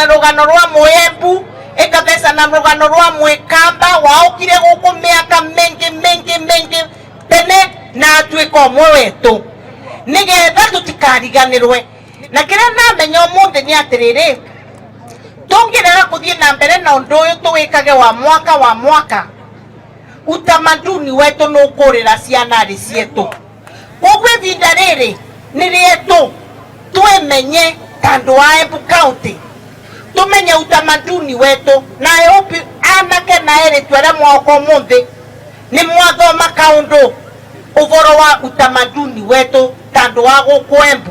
Na rũgano rwa Mũembu, ĩkatheca na rũgano rwa Mwĩkamba waũkire gũkũ mĩaka mĩingĩ mĩingĩ mĩingĩ tene na atuĩka ũmwe wetũ, nĩgetha tũtikariganĩrwe. Na kĩrĩa ndamenya ũmũthĩ nĩ atĩrĩrĩ, tũngĩrega kũthiĩ na mbere na ũndũ ũyũ tũwĩkage wa mwaka wa mwaka, utamaduni wetu nũkũrĩra ciana rĩ cietũ. Koguo ihinda rĩrĩ nĩ rĩetũ twĩmenye ta andũ a Embu County, tumenye utamaduni wetu. Na I hope anake na erĩtu arĩa mwoka ũmũthĩ nĩ mwathoma kaũndũ ũboro wa utamaduni wetu ta andũ a gũkũ Embu.